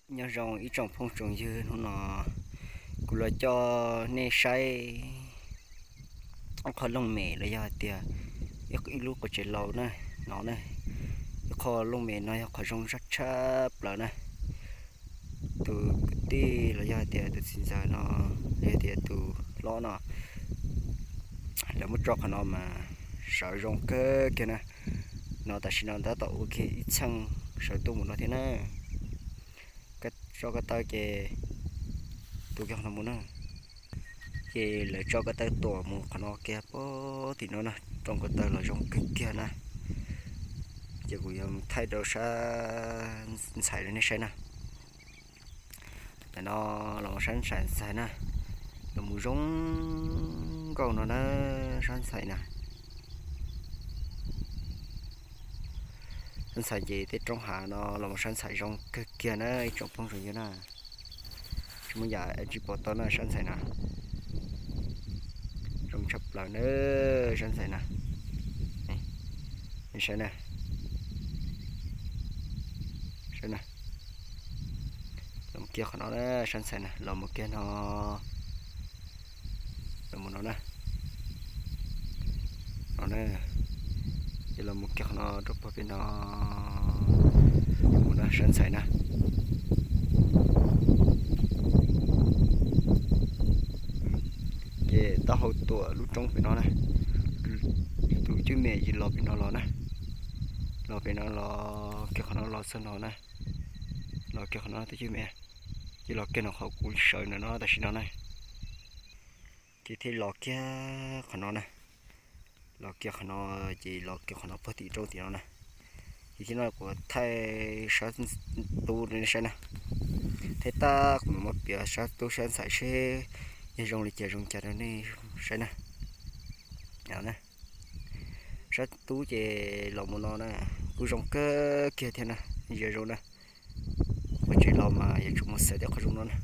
Nyob zoo ib tsoom phooj tsoom ywg, hnub no kuv los coj nej saib ib qho looj mem los yog hais tias ib lub qhov tsev laus na, no na. Ib qho looj mem no yog qhov zoo tshaj tshaj plaws na. Tus kwv tij los yog hais tias tus txiv ntxawm no, los yog tias tus hlob no, lawv muab tso qhov no mas sawv zoo kawg kiag na. No tam sim no tab tom ua kiag ib txheej sawv tuaj mus no thiab na. Tso ko taw ces tuam kiag qhov no mus na. Ces lawv tso ko taw tuam mus qhov no kiag pem tim no na, roob ko taw los zoo kawg kiag na. Ces kuv yuav mus thaij rau sab ntxhais rau nej saib na. Ntawm no los mus sab ntxhais na, los mus zoo nkauj no na, sab ntxhais na. Sab ntxhais ces tej roob hav no los mus sab ntxhais zoo kawg kiag na ib tsoom phooj tsoom ywg na. Tsis muaj yam tsis pom tau na sab ntxhais na. Zoo tshaj plaws na sab ntxhais na. Nej saib na. Saib na. Los mus kiag qhov no na sab ntxhais na, los mus kiag no. Los mus no na. No na. Ces los mus kiag qhov no rau puag pem no. Los mus no sab ntxhais na. Ces taub hau tuam lub roob pem no na. Tus cwj mem yim los pem no los na. Los pem no los kiag qhov no los txog no na. Los kiag qhov no tus cwj mem. Ces los kiag no qhov kuv sawv ntawm no tam sim no na. Ces thiaj los kiag qhov no na. Los kiag qhov no, ces los kiag qhov no puag tim roob tim no na. Ces thiab no kuv thaij sab tub nej saib na. Thiab tab kuv mam muab piav sab tub sab ntxhais seb yog zoo li cas zoo cas rau nej saib na. Sab tub ces los mus no na, kuj zoo kawg kiag thiab na, yog zoo na. Qhov tsev laus mas yuav tsum muaj xaiv tej qhov zoo no na.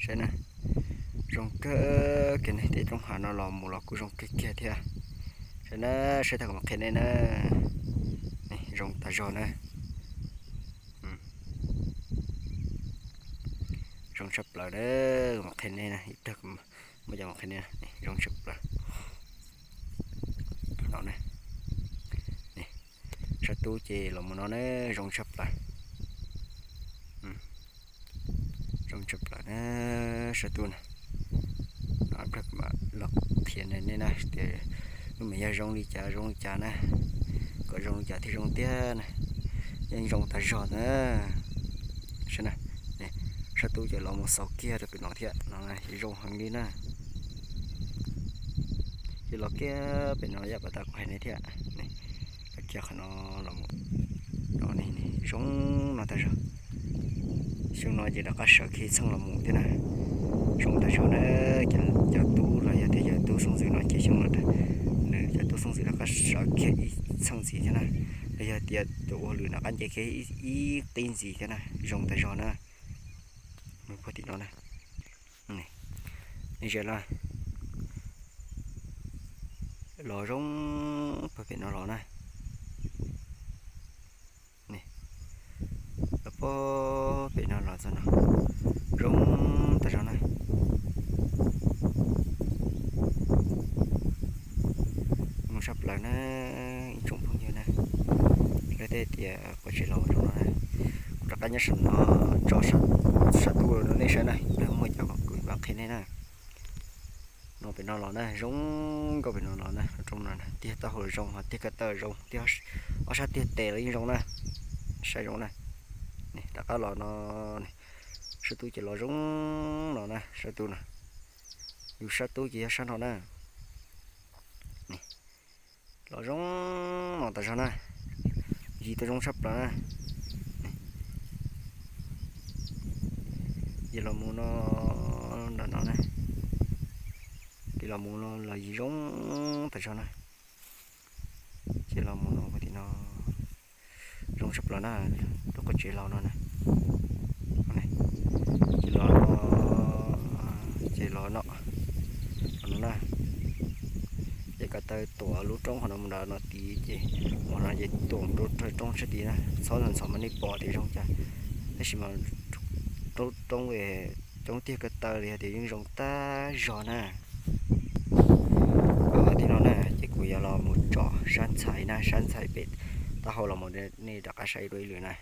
Saib na, zoo kawg kiag ne, tej roob hav no los mus los kuj zoo kawg kiag thiab. Saib na, saib tag kuv mam qhia nej na. Zoo tas zog na. Zoo tshaj plaws na, kuv mam qhia nej na, ib pliag kuv muab cov mam qhia nej, zoo tshaj plaws. No na, sab tub ces los mus no na, zoo tshaj plaws. Zoo tshaj plaws na, sab tub na. Ib pliag kuv mam los qhia nej na tias lub me yog zoo li cas zoo li cas na, kom zoo li cas thiaj zoo tiag na. Yeej zoo tas zog na. Saib na, sab tub ces los mus xaus kiag rau pem no thiab no, zoo heev li na. Ces los kiag pem no yam pas tas kuv hais nej thiab. Los kiag qhov no los mus, no zoo no tas zog. Xyoo no ces rov qab sawv kiag txheej los mus thiab na. Zoo tas zog na, ces cov tub los yog tias cov tub xeeb ntxwv no ces xyoo no nws cov tub xeeb ntxwv rov qab sawv kiag ib txheej ntxiv thiab na. Los yog tias tus ua hauj lwm rov qab nce kiag ib qib ntxiv thiab na, zoo tas zog na. Puag tim no na, nej saib na, los zoo puag pem no los na. Los puag pem no los txog no, zoo tas zog na. Zoo tshaj plaws na, ib tsoom phooj ywg na. Lawv tej tias qhov tsev laus zoo no na, kuv rov qab nyob sab no tso sab tub rau nej saib na, ib pliag muaj cov kuv mam qhia nej na. No pem no los na, zoo nkauj pem no los na, roob no tiag taub hau zoo, tiag ko taw zoo, tiag ob sab tiag tes los yeej zoo na. Saib zoo na, rov qab los no, sab tub ces los zoo no na, sab tub no, yus sab tub ces yog sab no na. Los zoo no tas zog na, yig tau zoo tshaj plaws na. Ces los mus no, ntawm no na, ces los mus no los yig zoo tas zog na. Ces los mus no puag tim no, zoo tshaj plaws na, lub qhov tsev laus no na. Ces los no, ces los no, los no na. Ces Ko taw tuam lub roob qhov no mus nram no tid ces, mus no ces tuam rau roob sab tid na, txhob ntxhov mas nej pom tias zoo cas. Tab sis mas roob, coob tiag ko taw li tias yeej zoo tag zog na. Tib no na ces kuv yuav los mus tsom sab ntxhais na, sab ntxhais pem taub hau los mus nej rov qab saib dua ib lwm na.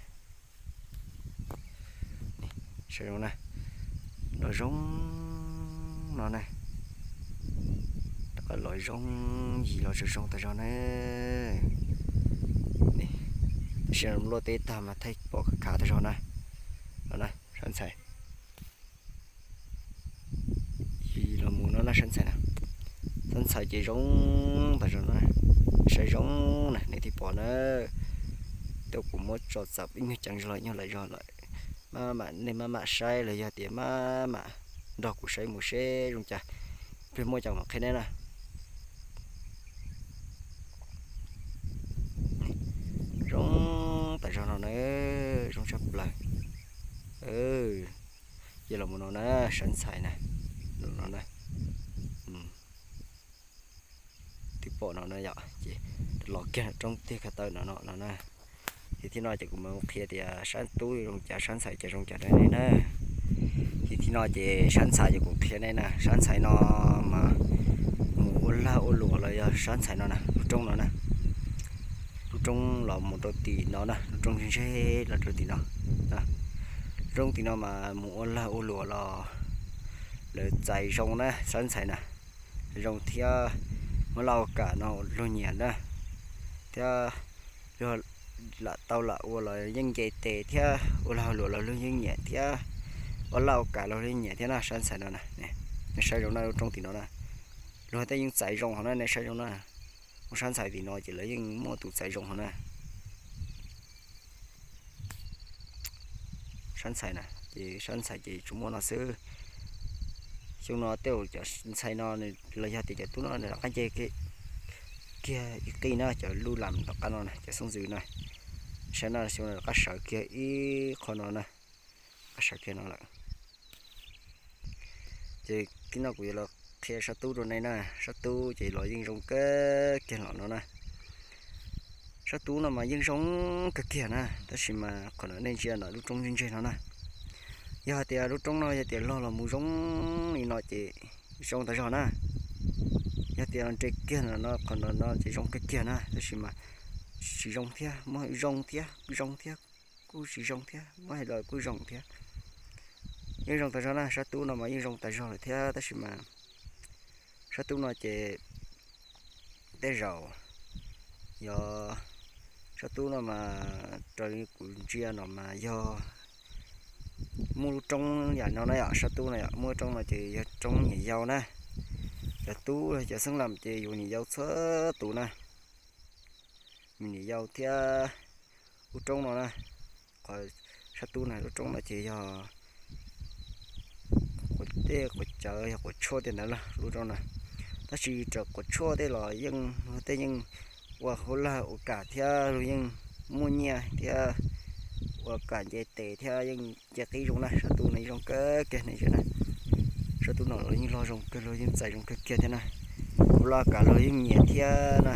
Saib zoo na, los zoo no na, rov qab los zoo, yig los zoo zoo tag zog na. Tab sis luaj teb tag mas thaij pom khav tag zog na. No na, sab ntxhais. Yig los mus no na sab ntxhais na. Sab ntxhais ces zoo tag zog na, saib zoo na nej thiaj pom na. Tej kuv muab tso txav ib nyuag ceev los nyuag lawm zog lawm, maj mam, nej maj mam saib los yog tias maj mam nrog kuv saib mus seb zoo cas, pliag muaj cas mam qhia nej na. Zoo tag zog no na, zoo tshaj plaws. Cia los mus no na, sab ntxhais na, no na. Twb pom no na yom, ces los kiag roob tiag ko taw no no no na. Ces thib no ces kuv mam qhia tias sab tub zoo cas, sab ntxhais cas zoo cas rau nej na. Ces thib no ces sab ntxhais ces kuv qhia nej na, sab ntxhais no mas mus ua lag ua luam los yog sab ntxhais no na, lub roob no na. Lub roob los mus rau tim no na, lub roob ntseg los rau tim no. Lub roob tim no mas mus ua lag ua luam los lawv txais zoo na, sab ntxhais na. Zoo thiab muab laj ua kam no luag nyiam na, thiab luag lam tau lam ua los yeej nce tes thiab, ua lag luam los luag yeej nyiam thiab, ua laj ua kam los luag yeej nyiam thiab na, sab ntxhais no na. Nej saib zoo na, lub roob tim no na, luag tej yeej txais zoo hov na, nej saib zoo na. Muaj sab ntxhais tim no ces lawv yeej muaj tus txais zoo hov na. Sab ntxhais na, ces sab ntxhais ces tsuas muaj no xwb. Xyoo no tej zaum cov ntxhais no los yog tias cov tub no nws rov qab nce kiag ib qij na, cov lub lam tom qab no na, cov xoob ntxwv na. Saib no xyoo no rov qab sawv kiag ib qho no na, rov qab sawv kiag no lawm. Ces thib no kuv yuav los qhia sab tub rau nej na, sab tub ces los yeej zoo kawg kiag los no na. Sab tub no mas yeej zoo kawg kiag na, tab sis mas qhov no nej ntsia ntawm lub roob ntseg ntseg no na. Yog hais tias lub roob no yog tias log los mus zoo li no ces zoo tas zog na. Yog tias nres kiag no, qhov no no ces zoo kawg kiag na, tab sis mas tsis zoo thiab, muab zoo thiab, zoo thiab, kuj tsis zoo thiab, muab hais los kuj zoo thiab. Yeej zoo tas zog na, sab tub no mas yeej zoo tas zog lawm thiab, tab sis mas sab tub no ces tej zaum yog sab tub no mas raws li kuv ntsia no mas yog muaj lub roob yam no na yom, sab tub no yom, muaj lub roob no ces yog roob nyiam yau na. Cov tub cov xeeb lam ces yus nyiam yau txhua tus na, nyiam yau thiab. Lub roob no na, qhov sab tub na, lub roob no ces yog quav tej quav cawv, yog quav tshuaj tej ntawd lub roob na. Tab sis raws quav tshuaj tej los yeej, luag tej yeej ua hauj lwm ua kam thiab luag yeej muaj nyiaj thiab ua kam nce tes thiab yeej nce qib zoo na. Sab tub no zoo kawg kiag nej na. Sab tub no los yeej log zoo kawg, luag yeej txais zoo kawg kiag thiab na. Ua laj kam luag yeej nyiam thiab na.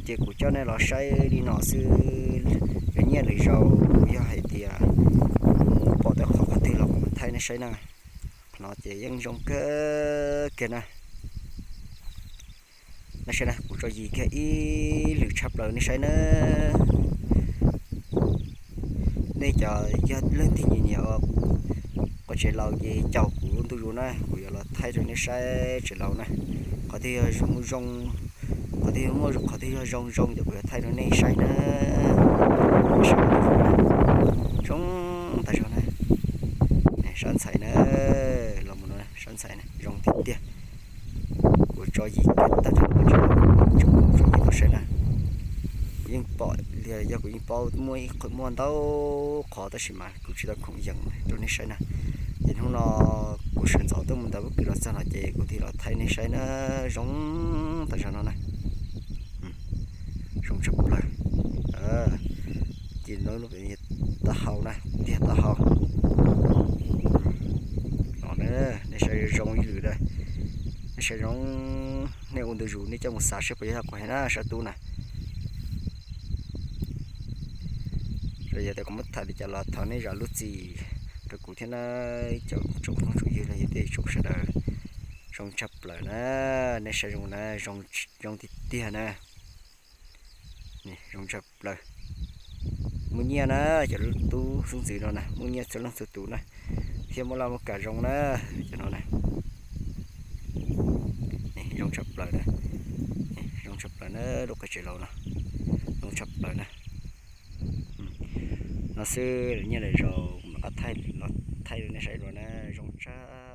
Ces kuv coj nej los saib li no xwb, yog nyiaj lwm zaus yog hais tias mus pom tej qhov qhov twg los kuv mam thaij nej saib na. Qhov no ces yeej zoo kawg kiag na. Nej saib na, kuv tso yig kiag ib lwm tshaj plaws nej saib na. Nej cov yog leej twg nyiam nyiam ua quav tsev laus ces caum kuv ntu zus na, kuv yuav los thaij rau nej saib tsev laus na. Qhov twg yog zoo zoo, qhov twg yog muaj, qhov twg yog zoo zoo ces kuv yuav thaij rau nej saib na. Zoo tas zog na. Sab ntxhais na, los mus no sab ntxhais na, zoo tiag tiag. Kuv tso yig kiag tag, tso yig tau saib na. Kuv yeej pom li, yog kuv yeej paub muaj ib qho, muaj ntau qhov tab sis mas kuv tsis tau khoom yees rau nej saib na. Ces hnub no kuv sawv ntxov tuaj mus ntawm pob kws los txog no ces kuv thiaj los thaij nej saib na. Zoo tas zog no na. Zoo tshaj plaws. Ces no taub hau na, tiag taub hau. No na, nej saib zoo ib lwm na. Nej saib zoo, nej ua ntu zus nej coj mus xav seb puas yog qhov heev na sab tub na. Yog tias kuv muab tham li cas los thov nej zam lub txim rau kuv thiab na, cov tsoom phooj tsoom ywg los yog tej tsoom sawv daws. Zoo tshaj plaws na, nej saib zoo na, zoo tiag tiag na. Zoo tshaj plaws. Muaj nyiaj na, cov tub xeeb ntxwv no na muaj nyiaj txhua leej txhua tus na, thiab muaj laj muaj kam zoo na, cov no na. Zoo tshaj plaws na, zoo tshaj plaws na, lub qhov tsev laus no zoo tshaj plaws na. No xwb, nyiaj lawm zaus mam rov qab thaij los thaij rau nej saib dua na, zoo tshaj